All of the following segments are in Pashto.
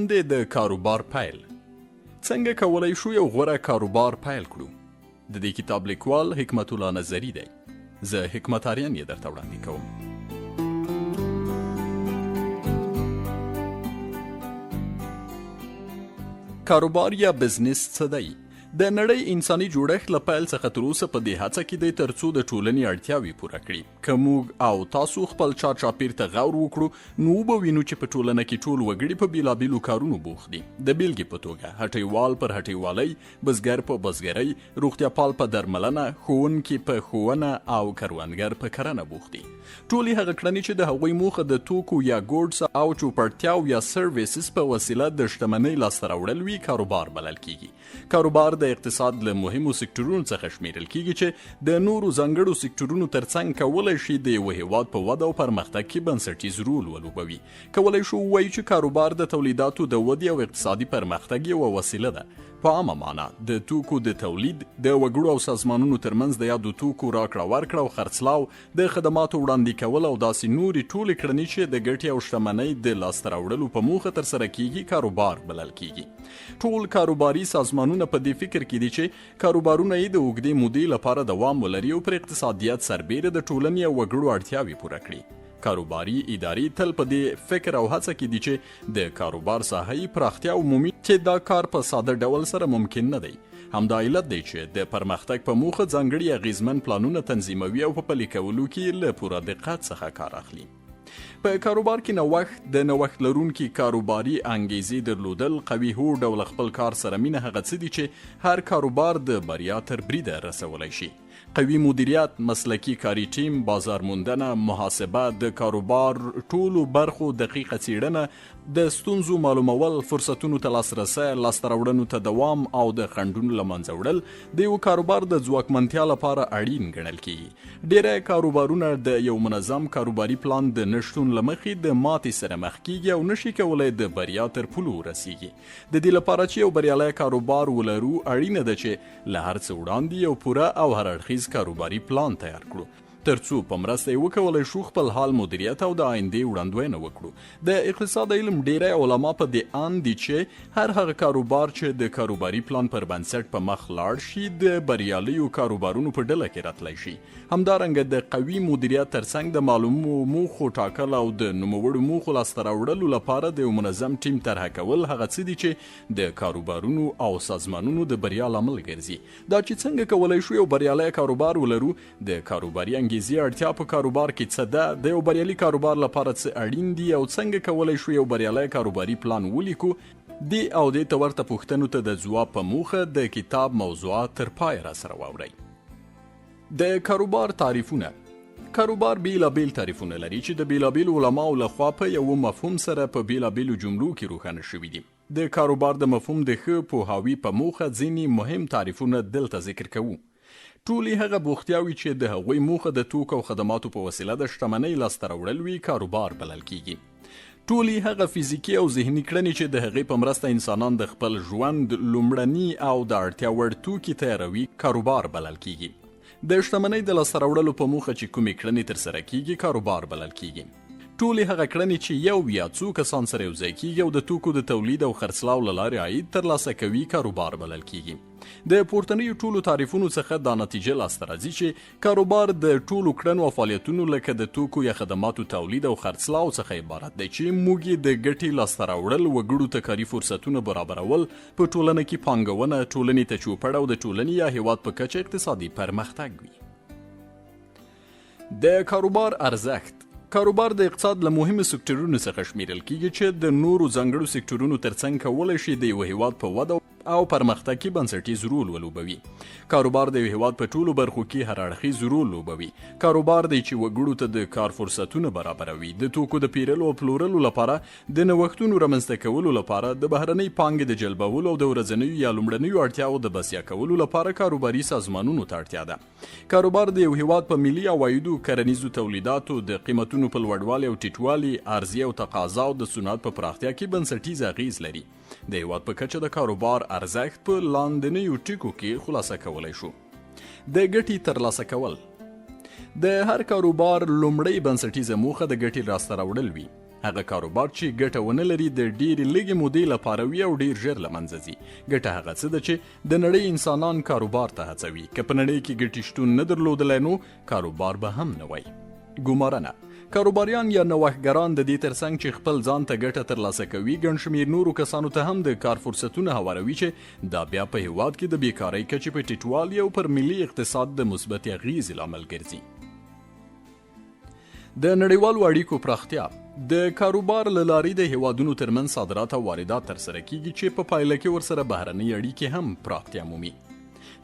لاندې د کاروبار پیل. څنګه کولای شو یو غوره کاروبار پیل کړو؟ د دې کتاب لیکوال حکمت الله نظری دی. زه حکمت آریان یې درته وړاندې کوم. کاروبار یا بزنس څه دی؟ د نړۍ انساني جوړښت له پیل څخه تر اوسه په دې هڅه کې دی ترڅو د ټولنې اړتیاوې پوره کړي. که موږ او تاسو خپل چار چاپیر ته غور وکړو نو وبه وینو چې په ټولنه کې ټول وګړي په بیلابیلو کارونو بوخت دي. د بیلګې په توګه هټیوال پر هټیوالۍ، بزګر په بزګرۍ، روغتیاپال په درملنه، ښوونکي په ښوونه او کروندګر په کرنه بوخت دي. ټولې هغه کړنې چې د هغوی موخه د توکو یا ګوډز او چوپړتیاو یا سرویسز په وسیله د شتمنۍ لاسته راوړل وي، کاروبار بلل کیږي. کاروبار د اقتصاد له مهمو سکتورونو څخه شمیرل کیږي چې د نورو ځانګړو سکتورونو ترڅنګ کولای شي د یوه هیواد په وده او پرمختګ کې بنسټیز رول ولوبوي. کولای شو ووایو چې کاروبار د تولیداتو د ودې او اقتصادي پرمختګ یوه وسیله ده. په عامه معنا د توکو د تولید، د وګړو او سازمانونو ترمنځ د یادو توکو راکړه ورکړه او خرڅلاو، د خدماتو وړاندې کول او داسې نورې ټولې کړنې چې د ګټې او شتمنۍ د لاسته راوړلو په موخه ترسره کیږي، کاروبار بلل کیږي. ټول کاروباري سازمانونه په دې فکر کې دي چې کاروبارونه یې د اوږدې مودې لپاره دوام ولري او پر اقتصادیت سربېره د ټولنې او وګړو اړتیاوې پوره کړي. کاروباري ادارې تل په دې فکر او هڅه کې دي چې د کاروبار ساحه یې پراختیا ومومي چې دا کار په ساده ډول سره ممکن نه دی. همدا علت دی چې د پرمختګ په موخه ځانګړي اغیزمن پلانونه تنظیموي او په پلي کولو کې له پوره دقت څخه کار اخلي. په کاروبار کې نوښت، د نوښت لرونکي کاروباري انګیزې درلودل، قوي هوډ او له خپل کار سره مینه هغه څه دي چې هر کاروبار د بریا تر بریده رسولی شي. قوي مدیریت، مسلکي کاري ټیم، بازار موندنه، محاسبه، د کاروبار ټولو برخو دقیقه څېړنه، د ستونزو معلومول، فرصتونو ته لاسرسی، لاسته راوړنو ته دوام او د خنډونو له منځه وړل د یو کاروبار د ځواکمنتیا لپاره اړین ګڼل کېږي. ډېری کاروبارونه د یو منظم کاروباري پلان د نشتون له مخې د ماتې سره مخ کېږي او نشي کولای د بریا تر پولو ورسېږي. د دې لپاره چې یو بریالی کاروبار ولرو، اړینه ده چې له هر څه وړاندې یو پوره او هر اړخیز کاروباري پلان تیار کړو. ترڅو په مرسته یې وکولای شو خپل حال مدیریت او د آیندې وړاندوینه وکړو. د اقتصاد علم ډیری علما په دې اند دي چې هر هغه کاروبار چې د کاروباري پلان پر بنسټ په مخ لاړ شي د بریالیو کاروبارونو په ډله کې راتلی شي. همدارنګه د قوي مدیریت ترڅنګ د معلومو موخو ټاکل او د نوموړو موخو لاسته راوړلو لپاره د یو منظم ټیم طرحه کول هغه څه دي چې د کاروبارونو او سازمانونو د بریا لامل ګرځي. دا چې څنګه کولای شو یو بریالی کاروبار ولرو، د کاروباري انګیزې اړتیا په کاروبار کې څه ده، د یو بریالي کاروبار لپاره څه اړین دي او څنګه کولای شو یو بریالی کاروباري پلان ولیکو، دې او دې ته ورته پوښتنو ته د ځواب په موخه د کتاب موضوعات تر پایه راسره واورئ. د کاروبار تعریفونه. کاروبار بیلابیل تعریفونه لري چې د بیلابیلو علماو لخوا په یوه مفهوم سره په بیلابیلو جملو کې روښانه شوي دي. د کاروبار د مفهوم د ښه پوهاوي په موخه ځینې مهم تعریفونه دلته ذکر کوو. ټولې هغه بوختیاوې چې د هغوی موخه د توکو او خدماتو په وسیله د شتمنۍ لاسته راوړل وي، کاروبار بلل کیږي. ټولې هغه فزیکي او ذهني کړنې چې د هغې په مرسته انسانان د خپل ژوند لومړني او د اړتیا وړ توکي تیاروي، کاروبار بلل کیږي. د شتمنۍ د لاسته راوړلو په موخه چې کومې کړنې ترسره کیږي، کاروبار بلل کیږي. ټولې هغه کړنې چې یو یا څو کسان سره یوځای کیږي او د توکو د تولید او خرڅلاو له لارې عاید ترلاسه کوي، کاروبار بلل کیږي. د پورتنیو ټولو تعریفونو څخه دا نتیجه لاسته راځي چې کاروبار د ټولو کړنو او فعالیتونو لکه د توکو یا خدماتو تولید او خرڅلاو څخه عبارت دی چې موږ یې د ګټې لاسته راوړل، وګړو ته کاري فرصتونه برابرول، په ټولنه کې پانګونه، ټولنې ته چوپړ او د ټولنې یا هیواد په کچه اقتصادي پرمختګ وي. د کاروبار ارزښت. کاروبار د اقتصاد له مهمو سکتورونو څخه شمیرل کیږي چې د نورو ځانګړو سکتورونو ترڅنګ کولای شي د یو هیواد په وده او پرمختګ کې بنسټیز رول ولوبوي. کاروبار د یو هیواد په ټولو برخو کې هر اړخیز رول لوبوي. کاروبار دی چې وګړو ته د کار فرصتونه برابروي، د توکو د پیرلو او پلورلو لپاره، د نوښتونو رامنځته کولو لپاره، د بهرنۍ پانګې د جلبولو او د ورځنیو یا لومړنیو اړتیاوو د بسیا کولو لپاره کاروباري سازمانونو ته اړتیا ده. کاروبار د یو هیواد په ملي عوایدو، کرنیزو تولیداتو، د قیمتونو په لوړوالي او ټیټوالي، عرضې او تقاضا او د صنعت په پراختیا کې بنسټیز اغیز لري. د هیواد په کچه د کاروبار ارزښت په لاندنیو ټکو کې خلاصه کولی شو. د ګټې ترلاسه کول. د هر کاروبار لومړۍ بنسټیزه موخه د ګټې لاسته راوړل وي. هغه کاروبار چې ګټه ونه لري د ډېرې لږې مودې لپاره وي او ډېر ژر له منځه ځي. ګټه هغه څه ده چې د نړۍ انسانان کاروبار ته هڅوي. که په نړۍ کې ګټې شتون نه درلودلی نو کاروبار به هم نه وای. ګومارنه کاروباریان یا نوښتګران د دې ترڅنګ چې خپل ځان ته ګټه ترلاسه کوي، ګڼ شمېر نورو کسانو ته هم د کار فرصتونه هواروي چې دا بیا په هېواد کې د بیکارۍ کچې په ټیټوالي او پر ملي اقتصاد د مثبتې اغیزې لامل ګرځي. د نړیوالو اړیکو پراختیا د کاروبار له لارې د هیوادونو ترمنځ صادرات او واردات ترسره کیږي چې په پایله کې ورسره بهرنۍ اړیکې هم پراختیا مومي.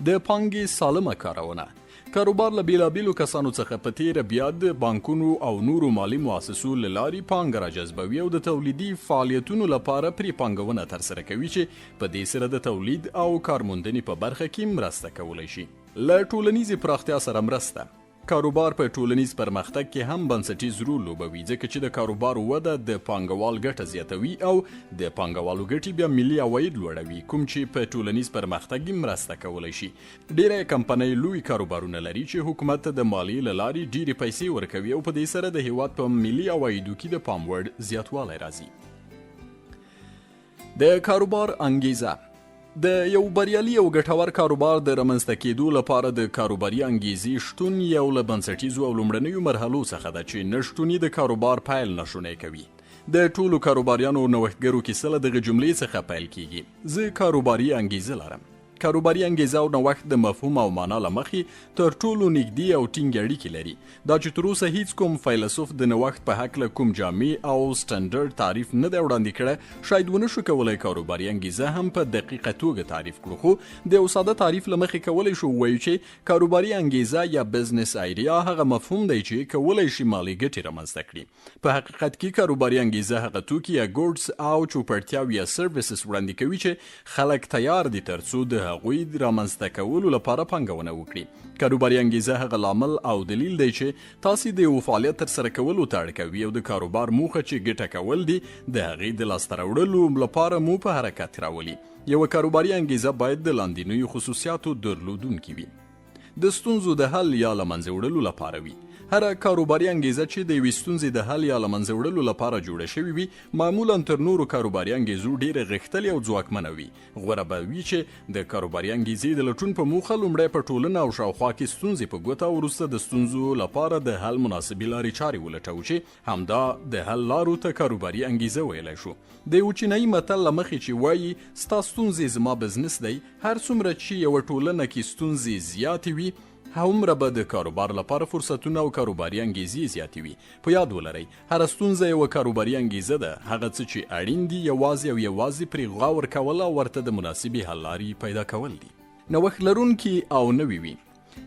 د پانګې سالمه کارونه کاروبار له بیلابیلو کسانو څخه په تیره بیا د بانکونو او نورو مالي مؤسسو له لارې پانګه راجذبوي او د تولیدي فعالیتونو لپاره پرې پانګونه ترسره کوي چې په دې سره د تولید او کارموندنې په برخه کې مرسته کولی شي. له ټولنیزې پراختیا سره مرسته کاروبار په ټولنیز پرمختګ کې هم بنسټیز رول لوبوي، ځکه چې د کاروبار وده د پانګوال ګټه زیاتوي او د پانګوالو ګټې بیا ملي عواید لوړوي، کوم چې په ټولنیز پرمختګ کې مرسته کولی شي. ډیری کمپنۍ لوی کاروبارونه لري چې حکومت ته د مالیې له لارې ډیرې پیسې ورکوي او په دې سره د هیواد په ملي عوایدو کې د پام وړ زیاتوالی راځي. د کاروبار انګیزه د یو بریالي او ګټور کاروبار د رامنځته کېدو لپاره د کاروباري انګیزې شتون یو له بنسټیزو او لومړنیو مرحلو څخه ده چې نشتون یې د کاروبار پیل ناشونی کوي. د ټولو کاروباریانو او نوښتګرو کیسه له دغې جملې څخه پیل کیږي: زه کاروباري انګیزه لرم. کاروباري انګیزه او نوښت د مفهوم او معنا له مخې تر ټولو نږدې او ټینګې اړیکې لري. دا چې تر اوسه هیڅ کوم فیلسوف د نوښت په هکله کوم جامع او سټنډرډ تعریف نه دی وړاندې کړی، شاید ونه شو کولای کاروباري انګیزه هم په دقیقه توګه تعریف کړو، خو د یو ساده تعریف له مخې کولی شو ووایو چې کاروباري انګیزه یا بزنس ایډیا هغه مفهوم دی چې کولی شي مالي ګټې رامنځته کړي. په حقیقت کې کاروباري انګیزه هغه توکي یا ګوډز او چوپړتیاوې یا سرویسز وړاندې کوي چې خلک تیار دي ترڅو د هغوی رامنځته کولو لپاره پانګونه وکړي. کاروباري انګیزه هغه لامل او دلیل دی چې تاسې د یو فعالیت ترسره کولو ته اړ کوي او د کاروبار موخه چې ګټه کول دي د هغې د لاسته راوړلو لپاره مو په حرکت راولي. یوه کاروباري انګیزه باید د لاندینیو خصوصیاتو درلودونکې وي. د ستونزو د حل یا له منځه وړلو لپاره وي. هره کاروباري انګیزه چې د یوې ستونزې د حل یا له منځه وړلو لپاره جوړه شوې وي، معمولاً تر نورو کاروباري انګیزو ډېره غښتلې او ځواکمنه وي. غوره به وي چې د کاروباري انګیزې د لټون په موخه لومړی په ټولنه او شاوخوا کې ستونزې په ګوته او وروسته د ستونزو لپاره د حل مناسبې لارې چارې ولټوو چې همدا د حل لارو ته کاروباري انګیزه ویلی شو. د یو چینایي متل له مخې چې وایي، ستا ستونزې زما بزنس دی، هر څومره چې یوه ټولنه کې ستونزې زیاتې وي، هومره به د کاروبار لپاره فرصتونه او کاروباري انګیزې زیاتې وي. په یاد ولرئ، هره ستونزه یوه کاروباري انګیزه ده، هغه څه چې اړین دي یوازې او یوازې پرې غور کول او ورته د مناسبې حل لارې پیدا کول دي. نوښت لرونکي او نوي وي.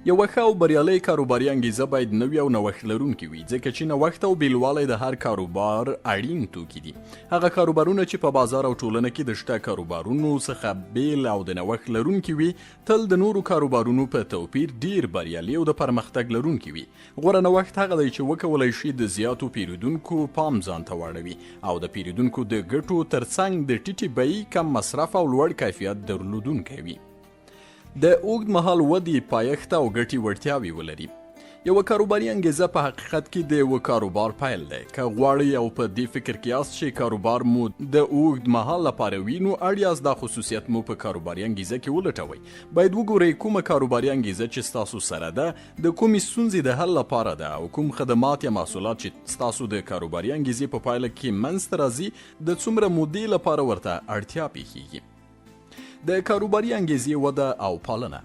یوه ښه او بریالۍ کاروباري انګیزه باید نوې او نوښت لرونکې وي، ځکه چې نوښت او بیلوالی د هر کاروبار اړین توکي دي. هغه کاروبارونه چې په بازار او ټولنه کې د شته کاروبارونو څخه بیل او د نوښت لرونکي وي، تل د نورو کاروبارونو په توپیر ډیر بریالي او د پرمختګ لرونکي وي. غوره نوښت هغه دی چې وکولای شي د زیاتو پیرودونکو پام ځان ته واړوي او د پیرودونکو د ګټو ترڅنګ د ټیټې بیې، کم مصرف او لوړ کیفیت درلودونکی وي. د اوږد مهال ودې، پایښت او ګټې وړتیاوې ولري. یوه کاروباري انګیزه په حقیقت کې د یوه کاروبار پیل دی. که غواړئ او په دې فکر کې یاست چې کاروبار مو د اوږد مهال لپاره وي، نو اړ یاست دا خصوصیت مو په کاروباري انګیزه کې ولټوئ. باید وګورئ کومه کاروباري انګیزه چې ستاسو سره ده، د کومې ستونزې د حل لپاره ده او کوم خدمات یا محصولات چې ستاسو د کاروباري انګیزې په پایله کې منځته راځي، د څومره مودې لپاره ورته اړتیا پیښیږي. د کاروباري انګیزې وده او پالنه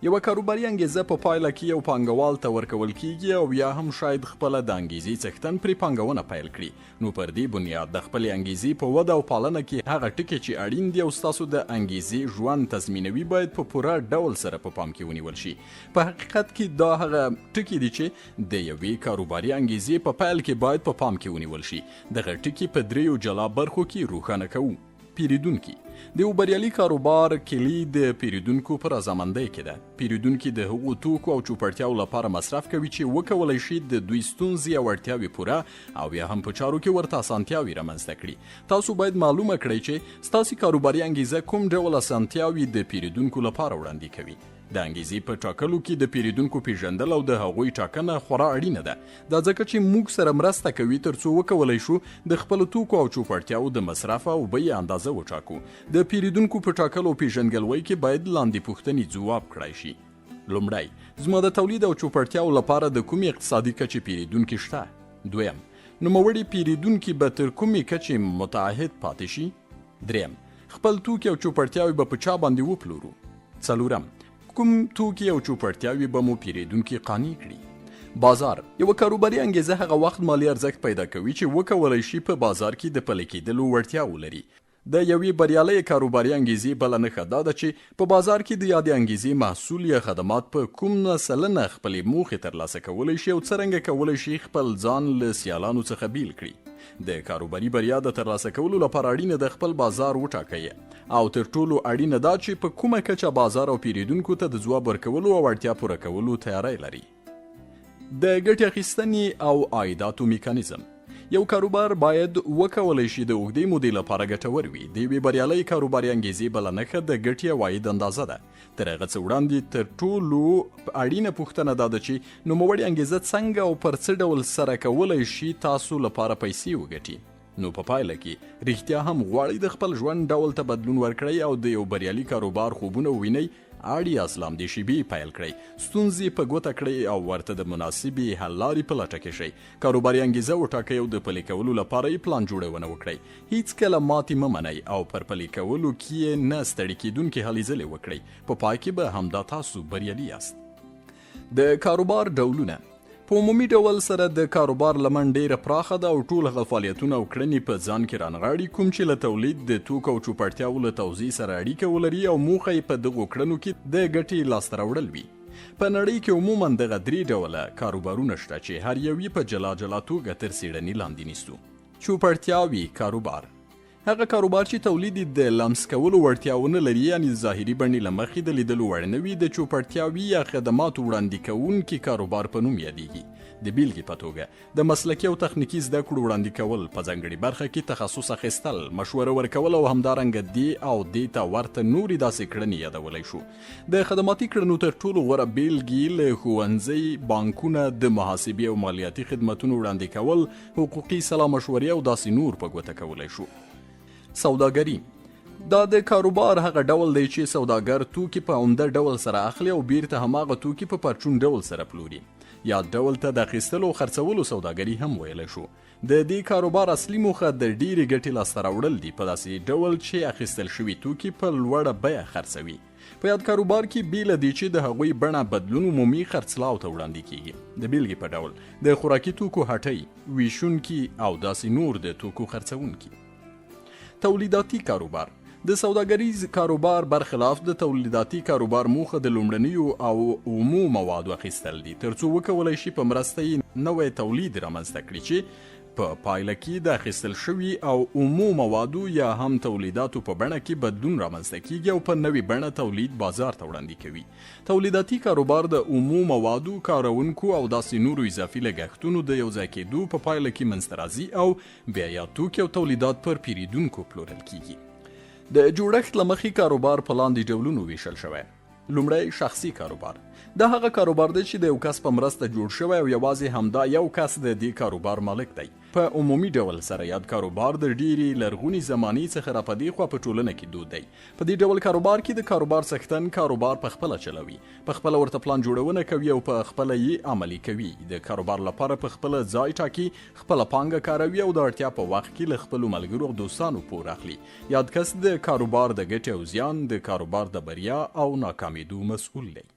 یوه کاروباري انګیزه په پایله کې یو پانګوال ته ورکول کیږي او یا هم شاید خپله د انګیزې څښتن پرې پانګونه پیل کړي. نو پر دې بنیاد د خپلې انګیزې په وده او پالنه کې هغه ټکي چې اړین دي او ستاسو د انګیزې ژوند تضمینوي باید په پوره ډول سره په پام کې ونیول شي. په حقیقت کې دا هغه ټکي دي چې د یوې کاروباري انګیزې په پیل کې باید په پام کې ونیول شي. دغه ټکي په دریو جلا برخو کې روښانه کوو. پیریدونکي د یو بریالي کاروبار کلي د پیریدونکو په رضامندۍ کې ده. پیریدونکي د هغو توکو او چوپړتیاو لپاره مصرف کوي چې وکولای شي د دوی ستونزې او اړتیاوې پوره او یا هم په چارو کې ورته اسانتیاوې رامنځته کړي. تاسو باید معلومه کړئ چې ستاسو کاروباري انګیزه کوم ډول اسانتیاوې د پیریدونکو لپاره وړاندې کوي. د انګیزې په ټاکلو کې د پیریدونکو پیژندل او د هغوی ټاکنه خورا اړینه ده. دا ځکه چې موږ سره مرسته کوي ترڅو وکولای شو د خپلو توکو او چوپړتیاوو د مصرف او بیې اندازه وټاکو. د پیریدونکو په ټاکلو او پیژندګلوۍ کې باید لاندې پوښتنې ځواب کړای شي. لومړی، زما د تولید او چوپړتیاوو لپاره د کومې اقتصادي کچې پیریدونکي شته؟ دویم، نوموړي پیریدونکي به تر کومې کچې متعهد پاتې شي؟ دریم، خپل توکي او چوپړتیاوې به په چا باندې وپلورو؟ څلورم، کوم توکي او چوپړتیاوې به مو پیریدونکي قانع کړي؟ بازار یوه کاروباري انګیزه هغه وخت مالي ارزښت پیدا کوي چې وکولای شي په بازار کې د پلي کیدلو وړتیا ولري. د یوې بریالۍ کاروباري انګیزې بله نښه دا ده چې په بازار کې د یادې انګیزې محصول یا خدمات په کومه سلنه خپلې موخې ترلاسه کولی شي او څرنګه کولی شي خپل ځان له سیالانو څخه بیل کړي. د کاروباري بریا د ترلاسه کولو لپاره اړینه ده خپل بازار وټاکئ او تر ټولو اړینه دا چې په کومه کچه بازار او پیریدونکو ته د ځواب ورکولو او اړتیا پوره کولو تیاری لري. د ګټې اخیستنې او عایداتو میکانیزم. یو کاروبار باید وکولای شي د اوږدې مودې لپاره ګټور وي. د یوې بریالۍ کاروباري انګیزې بله نښه د ګټې او عاید اندازه ده. تر هغه څه وړاندې تر ټولو اړینه پوښتنه دا ده چې نوموړې انګیزه څنګه او پر څه ډول سره کولای شي تاسو لپاره پیسې وګټي. نو په پایله کې رښتیا هم غواړئ د خپل ژوند ډول ته بدلون ورکړئ او د یو بریالي کاروبار خوبونه ووینئ، اړ یاست له همدې شیبې پیل کړئ، ستونزې په ګوته کړئ او ورته د مناسبې حل لارې په لټه کې شئ. کاروباري انګیزه وټاکئ او د پلي کولو لپاره یې پلان جوړونه وکړئ. هیڅکله ماتې مه منئ او پر پلي کولو کې یې نه ستړي کیدونکې هلې ځلې وکړئ. په پای کې به همدا تاسو بریالي یاست. د کاروبار ډولونه. په عمومي ډول سره د کاروبار لمن ډیره پراخه ده او ټول هغه فعالیتونه او کړنې په ځان کې رانغاړي کوم چې له تولید، د توکو او چوپړتیاوو له توزیع سره اړیکه ولري او موخه یې په دغو کړنو کې د ګټې لاسته راوړل وي. په نړۍ کې عموما دغه درې ډوله کاروبارونه شته چې هر یو یې په جلا جلا توګه تر څېړنې لاندې نیسو. چوپړتیاوې کاروبار. هغه کاروبار چې تولید یې د لمس کولو وړتیا ونه لري، یعنې د ظاهري بڼې له مخې د لیدلو وړ نه وي، د چوپړتیاوي یا خدماتو وړاندې کوونکي کاروبار په نوم یادېږي. د بېلګې په توګه، د مسلکي او تخنیکي زده کړو وړاندې کول، په ځانګړې برخه کې تخصص اخیستل، مشوره ورکول او همدارنګه دې او دې ته ورته نورې داسې کړنې یادولی شو. د خدماتي کړنو تر ټولو غوره بېلګې له ښوونځي، بانکونه، د محاسبې او مالیاتي خدمتونو وړاندې کول، حقوقي سلا مشورې او داسې نور په ګوته کولی شو. سوداګري دا د کاروبار هغه ډول دی چې سوداګر توکي په عمده ډول سره اخلي او بیرته هماغه توکي په پرچون ډول سره پلوري. یاد ډول ته د اخیستلو او خرڅولو سوداګري هم ویلی شو. د دې کاروبار اصلي موخه د ډېرې ګټې لاسته راوړل دي، په داسې ډول چې اخیستل شوي توکي په لوړه بیه خرڅوي. په یاد کاروبار کې بې له دې چې د هغوی بڼه بدلون عمومي خرڅلاو ته وړاندې کیږي. د بیلګې په ډول د خوراکي توکو هټۍ، ویشونکي او داسې نور د توکو خرڅونکي. تولیداتي کاروبار د سوداګریز کاروبار برخلاف د تولیداتي کاروبار موخه د لومړنیو او اومو موادو اخیستل دي ترڅو وکولای شي په مرسته یې نوی تولید رامنځته کړي چې په پایله کې د اخیستل شوي او اومو موادو یا هم تولیداتو په بڼه کې بدلون رامنځته کیږي او په نوې بڼه تولید بازار ته وړاندې کوي. تولیداتي کاروبار د اومو موادو، کاروونکو او داسې نورو اضافي لګښتونو د یو ځای کېدو په پایله کې منځته راځي او بیا یاد توکي او تولیدات پر پیریدونکو پلورل کیږي. د جوړښت له مخې کاروبار په لاندې ډولونو ویشل شوی. لومړی شخصي کاروبار دا هغه کاروبار دی چې د یو کس په مرسته جوړ شوی او یوازې همدا یو کس د دې کاروبار مالک دی. په عمومي ډول سره یاد کاروبار د ډېرې لرغونې زمانې څخه راپدېخوا په ټولنه کې دود دی. په دې ډول کاروبار کې د کاروبار څښتن کاروبار په خپله چلوي، په خپله ورته پلان جوړونه کوي او په خپله یې عملي کوي. د کاروبار لپاره په خپله ځای ټاکي، خپله پانګه کاروي او د اړتیا په وخت کې له خپلو ملګرو او دوستانو پور اخلي. یاد کس د کاروبار د ګټې او زیان، د کاروبار د بریا او ناکامېدو مسؤل دی.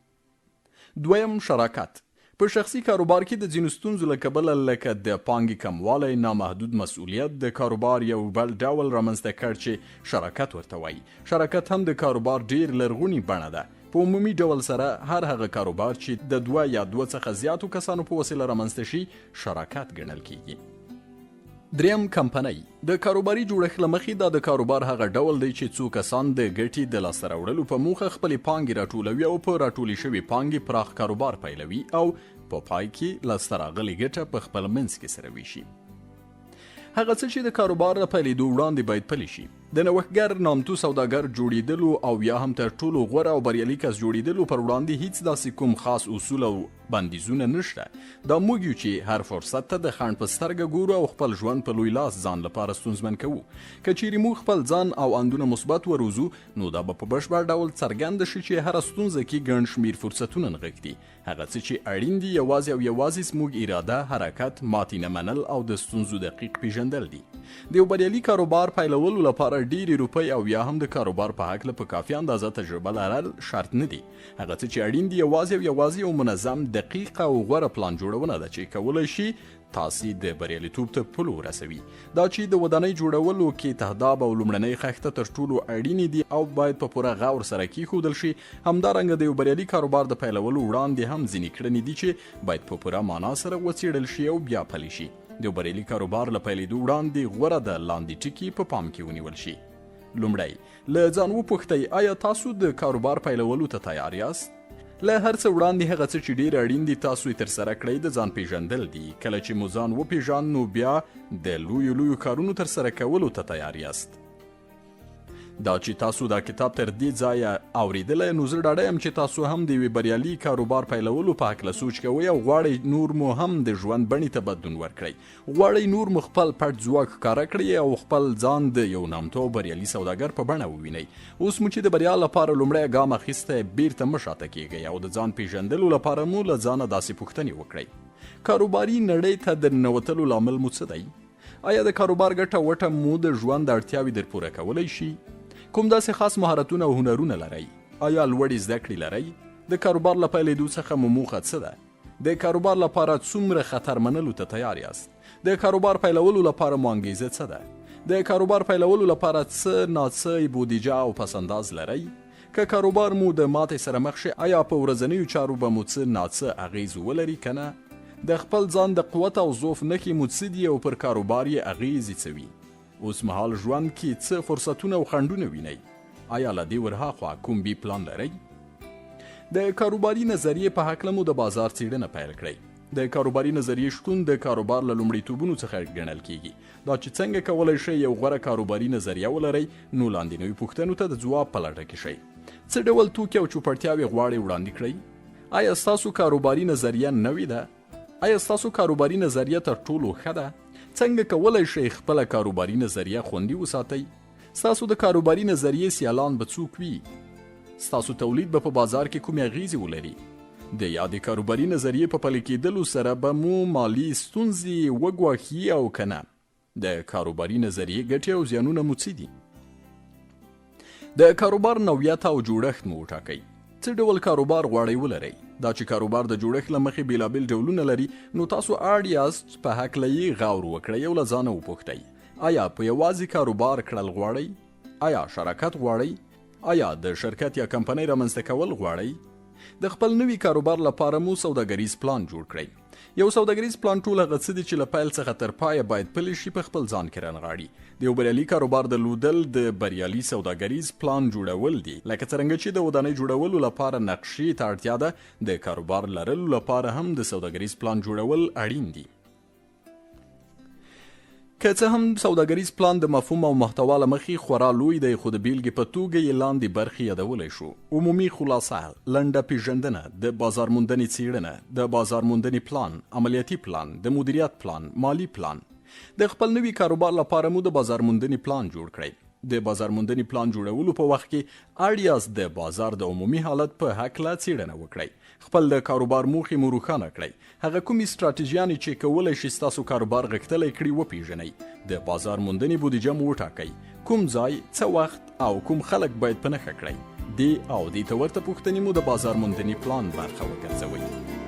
دویم شراکت په شخصي کاروبار کې د ځینو ستونزو له کبله لکه د پانګې کموالی، نامحدود مسؤلیت، د کاروبار یو بل ډول رامنځته کړ چې شراکت ورته وایي. شراکت هم د کاروبار ډېر لرغونې بڼه ده. په عمومي ډول سره هر هغه کاروبار چې د دوه یا دوه څخه زیاتو کسانو په وسیله رامنځته شي، شراکت ګڼل کېږي. دریم کمپنۍ د کاروباري جوړښت له مخې دا د کاروبار هغه ډول دی چې څو کسان د ګټې د لاسته راوړلو په موخه خپلې پانګې راټولوي او په راټولې شوې پانګې پراخ کاروبار پیلوي او په پای کې لاسته راغلې ګټه په خپل منځ کې سره ویشي. هغه څه چې د کاروبار له پیلېدو وړاندې باید پلي شي. د نوښتګر، نامتو سوداګر جوړېدلو او یا هم تر ټولو غوره او بریالي کس جوړېدلو پر وړاندې هیڅ داسې کوم خاص اصول او بندیزونه نشته. دا موږ یو چې هر فرصت ته د خنډ په سترګه ګورو او خپل ژوند په لوی لاس ځان لپاره ستونزمن کوو. که چیرې موږ خپل ځان او اندونه مثبت وروزو، نو دا به په بشپړ ډول څرګنده شي چې هره ستونزه کې ګڼ شمیر فرصتونه نغښتي. هغه څه چې اړین دي یوازې او یوازې زموږ اراده، حرکت، ماتې نه منل او د ستونزو دقیق پیژندل دي. د یو بریالي کاروبار پیلولو لپاره ډېرې روپۍ او یا هم د کاروبار په هکله په کافي اندازه تجربه لرل شرط نه دي. هغه څه چې اړین دي یوازې او یوازې یو منظم، دقیق او غوره پلان جوړونه ده چې کولی شي تاسې د بریالیتوب تر پولو ورسوي. دا چې د ودانۍ جوړولو کې تهداب او لومړنۍ خښته تر ټولو اړینې دي او باید په پوره غور سره کیښودل شي، همدارنګه د یو بریالي کاروبار د پیلولو وړاندې هم ځینې کړنې دي چې باید په پوره معنا سره وڅیړل شي او بیا پلي شي. د یو بریالي کاروبار له پیلېدو وړاندې غوره ده لاندې ټکي په پام کې ونیول شي. لومړی، له ځان وپوښتئ آیا تاسو د کاروبار پیلولو ته تیار یاست؟ له هر څه وړاندې هغه څه چې ډیر اړین دي تاسو یې ترسره کړئ د ځان پیژندل دي. کله چې مو ځان وپیژاند نو بیا د لویو لویو کارونو ترسره کولو ته تیار یاست. دا چې تاسو دا کتاب تر دې ځایه اوریدلی نو زه ډاډه یم چې تاسو هم د یوې بریالي کاروبار پیلولو په هکله سوچ کوئ او غواړئ نور مو هم د ژوند بڼې ته بدلون ورکړئ. غواړئ نور مو خپل پټ ځواک ښکاره کړئ او خپل ځان د یو نامتو او بریالي سوداګر په بڼه ووینئ. اوس مو چې د بریا لپاره لومړی ګام اخیستی، بیرته مه شاته کیږئ او د ځان پیژندلو لپاره مو له ځانه داسې پوښتنې وکړئ. کاروباري نړۍ ته د ننوتلو لامل مو څه دی؟ آیا د کاروبار ګټه وټه مو د ژوند اړتیاوې در پوره کولی شي؟ کوم داسې خاص مهارتونه او هنرونه لرئ؟ آیا لوړې زده کړې لرئ؟ د کاروبار له پیلېدو څخه مو موخه څه ده؟ د کاروبار لپاره څومره خطر منلو ته تیار یاست؟ د کاروبار پیلولو لپاره مو انګیزه څه ده؟ د کاروبار پیلولو لپاره څه ناڅه بودیجه او پسنداز لرئ؟ که کاروبار مو د ماتې سره مخ شي، آیا په ورځنیو چارو به مو څه ناڅه اغیز ولري که نه؟ د خپل ځان د قوت او ضعف نښې مو څه دي او پر کاروبار یې اغیزې څه وي؟ اوس مهال ژوند کې څه فرصتونه او خنډونه وینئ؟ آیا له دې ورهاخوا کوم بی پلان لرئ؟ د کاروباري نظریې په هکله مو د بازار څېړنه پیل کړئ. د کاروباري نظریې شتون د کاروبار له لومړیتوبونو څخه ګڼل کیږي. دا چې څنګه کولی شئ یو غوره کاروباري نظریه ولرئ، نو لاندینیو پوښتنو ته د ځواب په لټه کې شئ. څه ډول توکي او چوپړتیاوې غواړئ وړاندې کړئ؟ آیا ستاسو کاروباري نظریه نوې ده؟ آیا ستاسو کاروباري نظریه تر ټولو ښه ده؟ څنګه کولی شئ خپله کاروباري نظریه خوندي وساتئ؟ ستاسو د کاروباري نظریې سیالان به څوک وي؟ ستاسو تولید به په بازار کې کومې اغیزې ولري؟ د یادې کاروباري نظریې په پلي کېدلو سره به مو مالي ستونزې وګواښي او که نه؟ د کاروباري نظریې ګټې او زیانونه مو څه دي؟ د کاروبار نوعیت او جوړښت مو وټاکئ. څه ډول کاروبار غواړئ ولرئ؟ دا چې کاروبار د جوړښت له مخې بیلابیل ډولونه لري، نو تاسو اړ یاست په هکله یې غور وکړئ او له ځانه وپوښتئ، آیا په یوازې کاروبار کړل غواړئ؟ آیا شراکت غواړئ؟ آیا د شرکت یا کمپنۍ رامنځته کول غواړئ؟ د خپل نوي کاروبار لپاره مو سوداګریز پلان جوړ کړئ. یو سوداګریز پلان ټول هغه څه دي چې له پیل څخه تر پایه باید پلي شي په خپل ځان کې رانغاړي. د یو بریالي کاروبار درلودل د بریالي سوداګریز پلان جوړول دي. لکه څرنګه چې د ودانۍ جوړولو لپاره نقشې ته اړتیا ده، د کاروبار لرلو لپاره هم د سوداګریز پلان جوړول اړین دي. که څه هم سوداګریز پلان د مفهوم او محتوا له مخې خورا لوی دی، خو د بیلګې په توګه یې لاندې برخې یادولی شو: عمومي خلاصه، لنډه پیژندنه، د بازار موندنې څیړنه، د بازار موندنې پلان، عملیاتي پلان، د مدیریت پلان، مالي پلان. د خپل نوي کاروبار لپاره مو د بازار موندنې پلان جوړ کړئ. د بازار موندنې پلان جوړولو په وخت کې اړ یاست د بازار د عمومي حالت په هکله څیړنه وکړئ. خپل د کاروبار موخې مو روښانه کړئ. هغه کومې سټراټیژیانې چې کولی شي ستاسو کاروبار غښتلی کړي وپیژنئ. د بازار موندنې بودیجه مو وټاکئ. کوم ځای، څه وخت او کوم خلک باید په نښه کړئ؟ دې او دې ته ورته پوښتنې مو د بازار موندنې پلان برخه وګرځوئ.